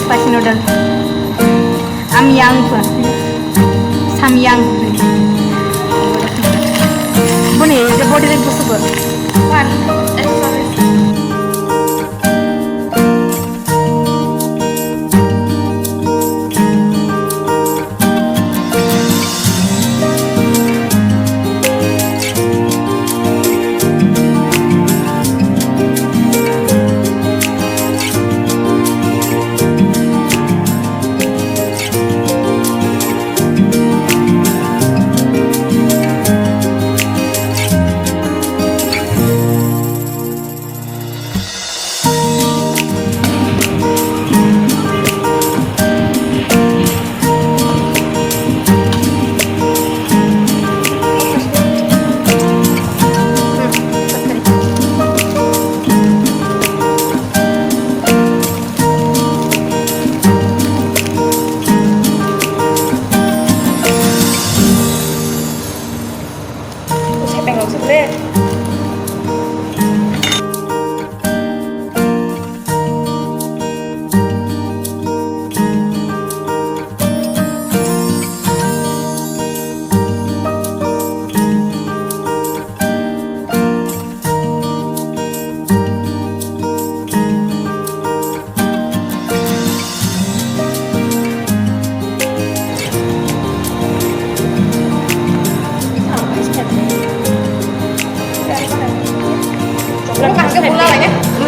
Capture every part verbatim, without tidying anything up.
Spicy noodle. Samyang pho. Samyang. Boni je body rek busu bo. One. Sepeng rok se ble.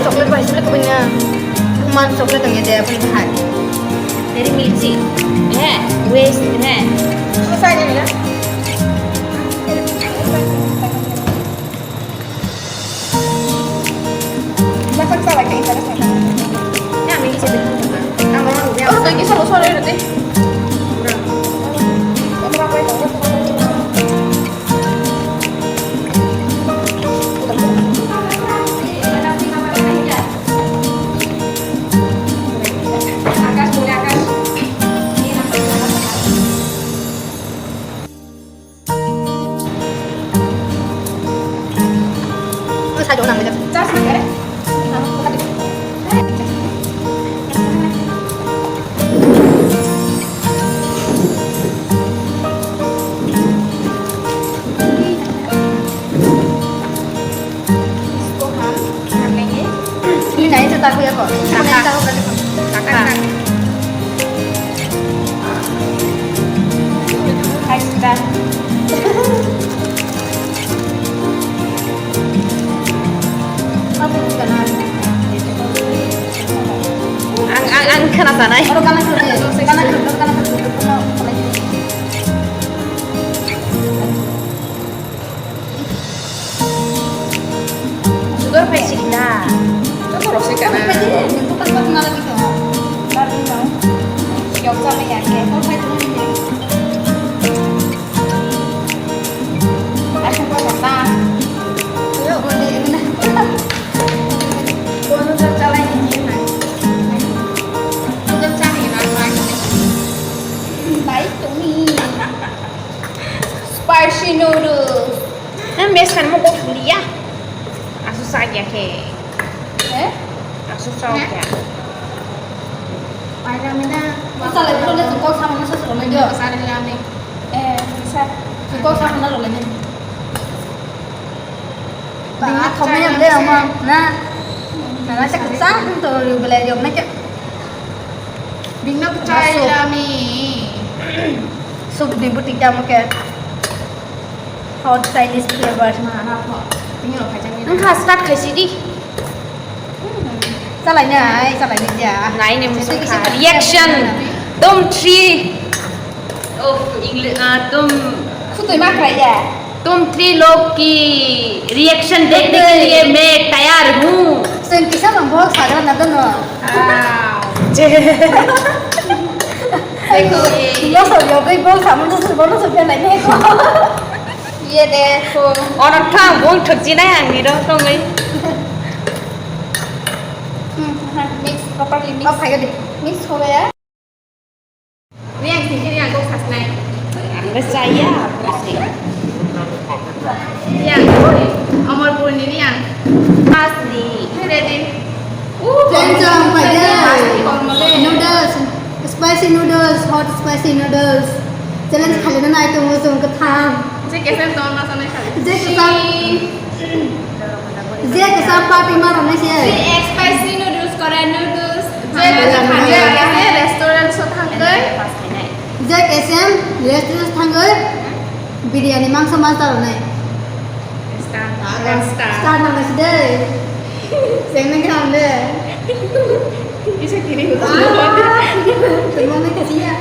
Chocolate bahai sile kubui na. Man chocolate ang ya de, apa ni bahai? Dari milk tea. Eh, waste, eh. Apa saja ni ya? Masak salad kayak gimana sih? Ya, ini sih betul. Kamu mau ya? Oh, lagi sama sore nanti. Akas, boleh akas. Ini naik cetak ya kok. Taka. Taka. Ang, ang, ang khana sanai. Sugar pai sih na. Joto rok se kana. Yok sama ya ke. Asam pa ta. Yo, gode na. Kono to chalai ni na. Sugar chani na. Bai to mi. Spicy noodles. Em, bes kan mo kok liya. Asu sa kya khe? Eh? Asu sa kya? Pai na mina. Sa le, sa le, kok sa mana sa sa lo mai jo. Sa le na me. Eh, sa. Kok sa mana lo le ne. Ba, thomai yang le ama na. Na na sa sa to belai jo na kya. Bingna chai lami. Soup ni buti kamo ke. Hot Chinese flavor. Wngkha, start khaisi di. Chalai nai, chalai nai ja. Nai ni musu kha. Reaction. Tom three. Oh, English, ah, tom. Khutui ma khlai ya. Tom three log ki reaction देखने के लिए मैं तैयार हूँ। Sen kisa mang bhog sagra na dono. Ah. Lo so yo bai bol samun to bol so nai ne ko. Ye de ko. Ono thang bol thok jinai ang ni rong tong ngai. Hmm, ha, mix properly mix. Oh, phai de. Mix ho gaya. Ni ang sing kiri ang kok sasnai. Ang le saya. Yang, Amarpur ni ni ang. Pas ni. Ready. Jen jang pai de. Noodles, spicy noodles, hot spicy noodles. Challenge khaina nai tongo chwng kwthang. Je kesem tongma sanai khali. Je kesem. Je kesem party ma rwnai se. Je spicy noodles, Korean noodles. Je kesem restaurant so thangwi. Je kesem restaurant thangwi biryani mangsa ma rwnai. Star, star. Star nang nasi deh. Seng nang kau deh. Bisa kiri. Tengok nang kasih ya.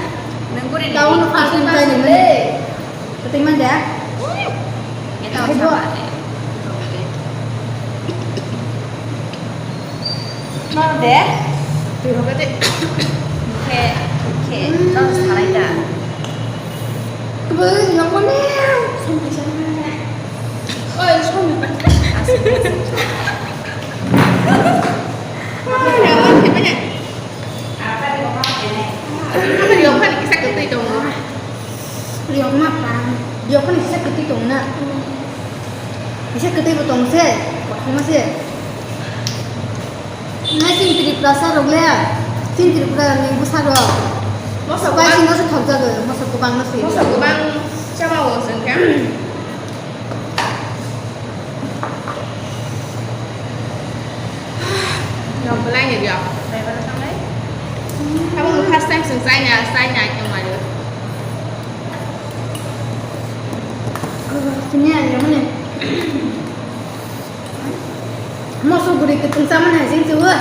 Nang kau ni. Kau nang first time kau ni. Penting mana? Itu apa deh? Mau deh? Tiro kate. Oke, oke. Terus salai dah. Kebeli nggak mau nih. Sampai sana. Oi, suami. Asik, asik. Wah, nggak mau, gimana? Apa di rumah ini? Apa di rumah ini? Bisa ketui dong. Riyokma pang, riyokma ni kisa kwtwi tong na. Kisa kwtwi bo tong se, kothoma se. Nai chini Tripura sa rok le, chini Tripura ni bwsa rok. Moso spicy kwbang. No se thok jago, moso kwbang no se. Moso kwbang chama o se khe. Rok belai ni riyok. Abo first time sung chai na, chai na khe mari. Sini aja mana? Moso guri kwchwng chamani hai sing chuwa.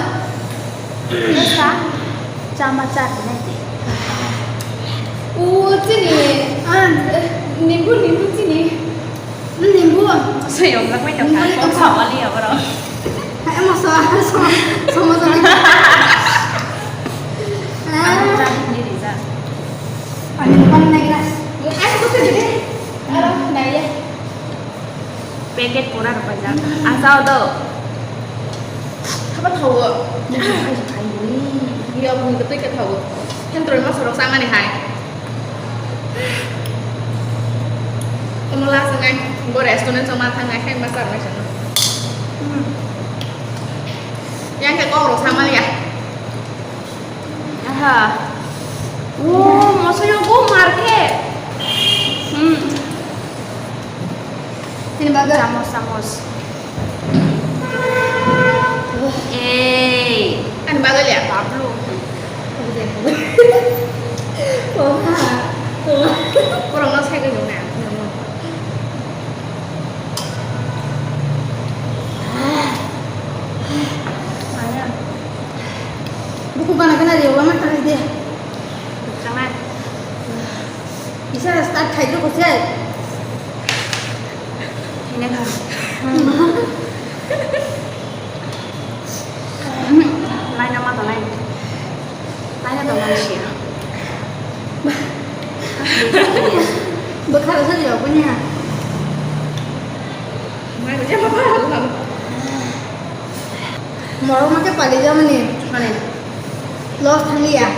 Sa chama cha hinai de. O chini, ah, nimbu, nimbu chini. Nimbu. Soyong na kwai tong. Nimbu ni tong. Kok sawali ya bro. Hai moso, so, so moso. Ah. Ani pan nai gas. Ai ko te de. Aro nai ya. Packet pura rwpaijak. Achao do. Haba thawo. Iya, bumung twi ka thawo. Hentroi ma sorok samani hai. Omo last ngai, bo restaurant sama thangnai khai ma sarnai sana. Yang ke kok rok samani ya. Aha. O, moso yo go market. Hmm. Sini baga. Samos, samos. Ei. Kan baga liya. Pablo. Wah, wah. Kurang nasi kayak gimana? Buku gana gana dia, wama tadi dia. Jangan. Bisa start khai dulu kosek. Ini kan. Lain nama tuh lain. Lain atau Malaysia. Bekal saja punya. Mana siapa paham? Morok ma khe pali jamani. Mane? Loss thang liya.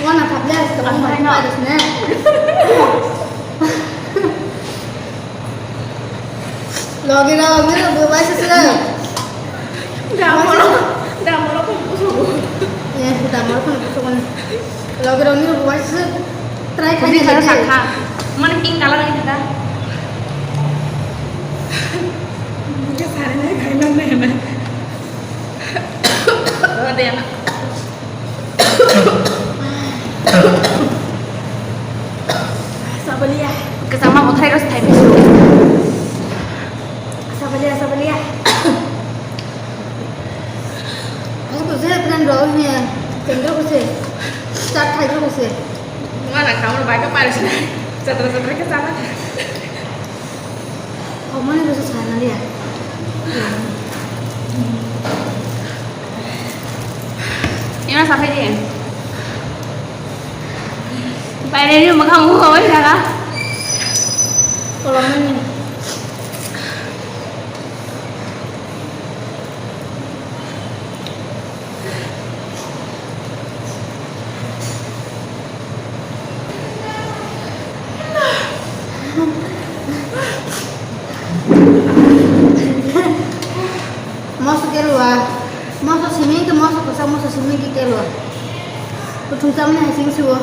Wana thap liya, sekarang ma khe pali sini. Logi logi lo bubai sesle. Damoro, damoro ko busugo. Ye, damoro ko busugo. Logi logi lo bubai sesle. Try khai ni sakha. Mane pink color ni thaka. Mujhe sare nahi khai na. Ode na. Sabalia. Kwchangma bothai rok thai bisu. Sabalia, sabalia. Aku je plan ro ni tengro ko se. Chat thai ro ko se. Mana kamu baik apa sih? Satra satra ke sana. Omoni busu sana liya. Ima sapai di. Paire ni makhang mukha bai jaga. Kolomani. Tamo sa simi ki telo. Kutung tamne hasing suwo.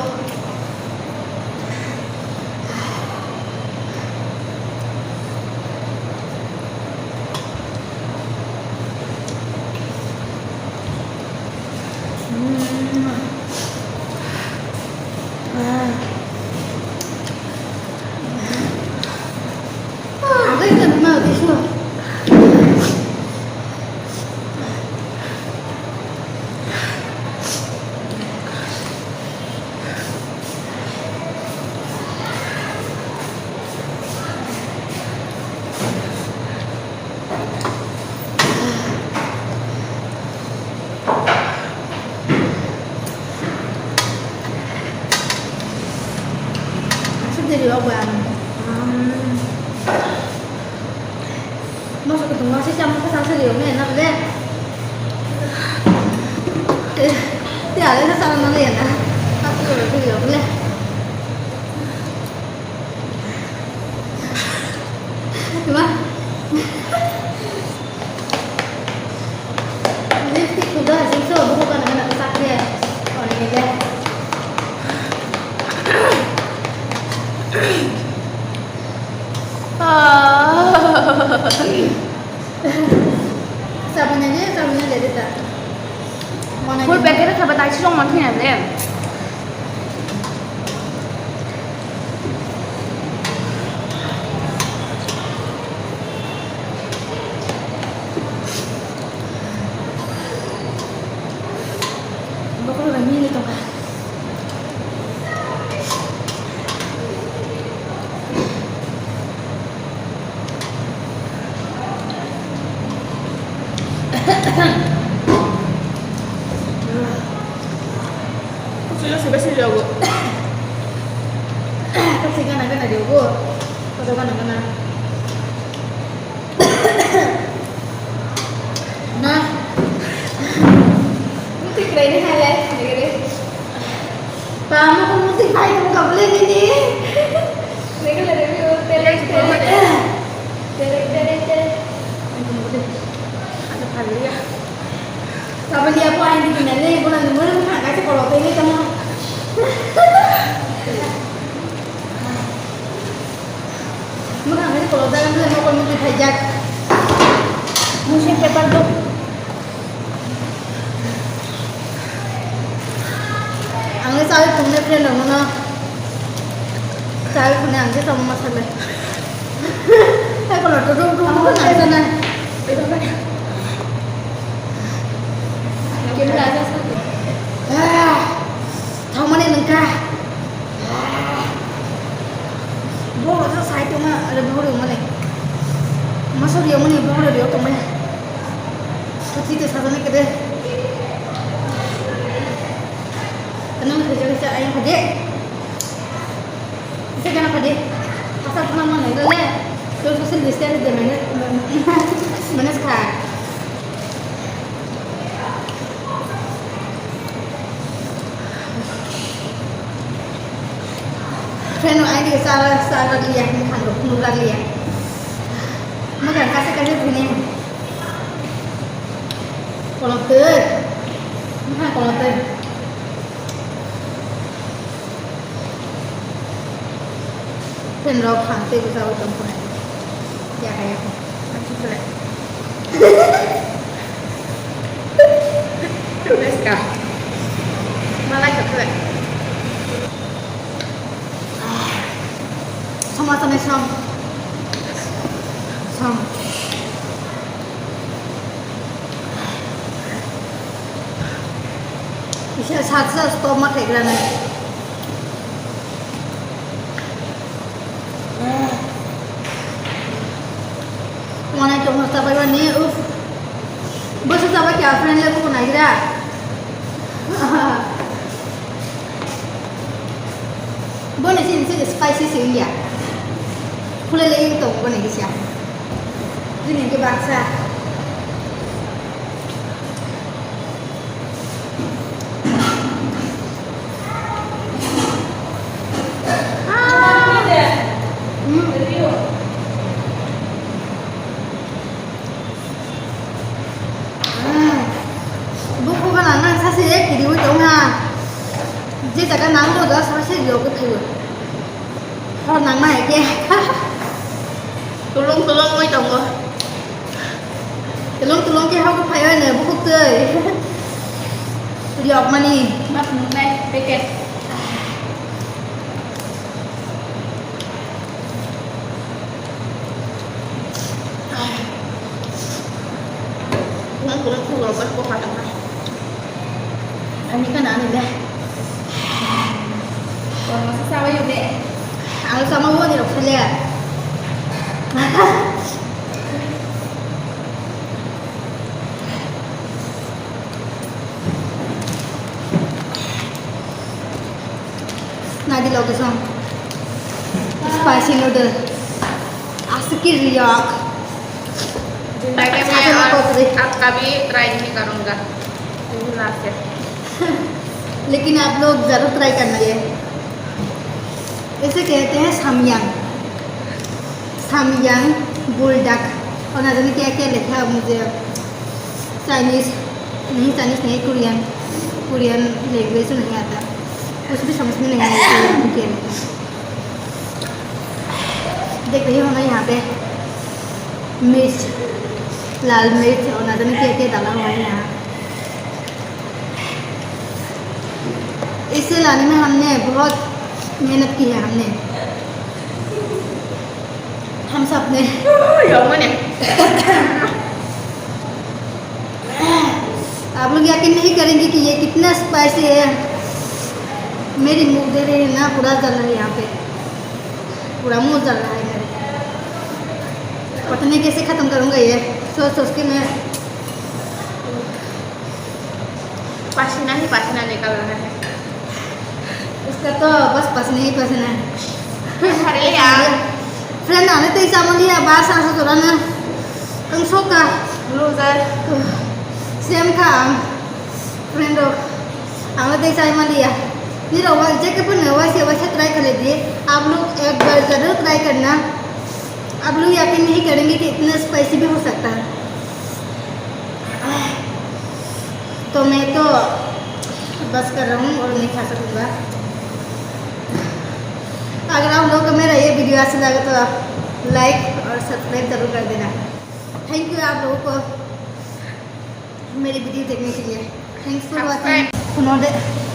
Asuk diri o ba. Masa kutung masa jam ka sa sari o me na le. Ti ale sa sa na le na. Asuk diri o le. Diba? Lipstick kuda jingso buku kana kana kesak ya. Orang ini deh. Sabun aja, sabun aja deh tak. Full packet khabatai sirong manthuina le. Bokorok bai mili tongkha. Kapsi gana gana riogo. Koto gana gana. Na. Muti krai ni halai. Pama ko muti khai ko kabule ni ni. Neke le review terek terek. Terek terek terek. Ada kali ya. Sabi dia apa yang di mana ni? Bulan bulan kan kasih kalau ini sama. Muna hai ko da mle mokol muti khaijak. Musi paper do. Ang le sawi phungne friend rok no. Sawi phungne ang je tamo ma sale. Hai ko to rum rum ko na sana. Kemla ja sa. Ah. Thangmani nungkha. Borok sa sai tongma, aro borok mani. Masuk dia mani, borok dia tongma. Sakti te sajani kede. Kenapa kerja kerja ayam kede? Bisa kenapa kede? Asal kenapa mana? Itu le. Terus social distance dia mana? Mana sekarang? Friend, no, ai di sara sara liya, mukhang rok phunuk rak liya. Mukhang kasa kasa phunuk. Kolok tei. Mukhang kolok tei. Friend rok phang tei bwsa oi tong phunai. Yakha yakha. Achi khlai. Let's go. Malai kha khlai. Som asam som. Som. Bisa sat sa stop ma khlai gra nai. Manai tongno chabai mani, uff. Bosa chabai khe a friend le kubo naigra. Boni sini sini spicy sini ya. Khule le tong boni kisa. Bini ke baksa. Buku gana nang Rok khe phaibo. Hor nang ma hai khe. Tulung tulung oi tongo. Tulung tulung khe hor khe phai oi no bukhuk twi. Riyok mani. Mak nungnai packet. Tulung tulung khe rok khe bukhuk tongkha. Ani ka nani le. Wah, masa sawa yuk de. Ang sama wo ni rok sale. Nadi lo kesong. Spicy noodle. Asukir riyok. जिंदगी में आज, आज कभी ट्राई नहीं करूँगा। लेकिन आप लोग जरूर ट्राई करना ये। इसे कहते हैं samyang, samyang buldak। और ना जाने क्या क्या लिखा है मुझे, चाइनीज नहीं, चाइनीज नहीं, कोरियन, कोरियन लैंग्वेज नहीं आता, कुछ भी समझ में नहीं आता। देख रही हो ना यहाँ पे मिर्च, लाल मिर्च और ना जाने क्या क्या डाला हुआ है यहाँ। इसे लाने में हमने बहुत मेहनत की है हमने, हम सब ने। आप लोग यकीन नहीं करेंगे कि ये कितना स्पाइसी है। मेरी मुंह दे रही है ना, पूरा जल रहा है यहाँ पे, पूरा मुंह जल रहा है मेरे। पता नहीं कैसे खत्म करूँगा ये, सोच सोच के मैं। पसीना ही पसीना निकल रहा है। इसका तो बस पसीना ही पसीना है। अरे यार। Friend, ane tei chamaliya ba sa sa torana. Ang soka. Loser. Same kha ang. Friend rok. Ang tei chamaliya. Ni rok wa je ke pun wa se wa se try kare di. Aap log ek bar zarur try karna. Aap log yakin nahi karenge ki itna spicy bhi ho sakta hai. तो मैं तो बस कर रहा हूँ और नहीं खा सकूँगा। अगर आप लोगों को मेरा ये वीडियो अच्छा लगे तो आप लाइक और सब्सक्राइब जरूर कर देना। थैंक यू आप लोगों को मेरी वीडियो देखने के लिए। Thanks for watching।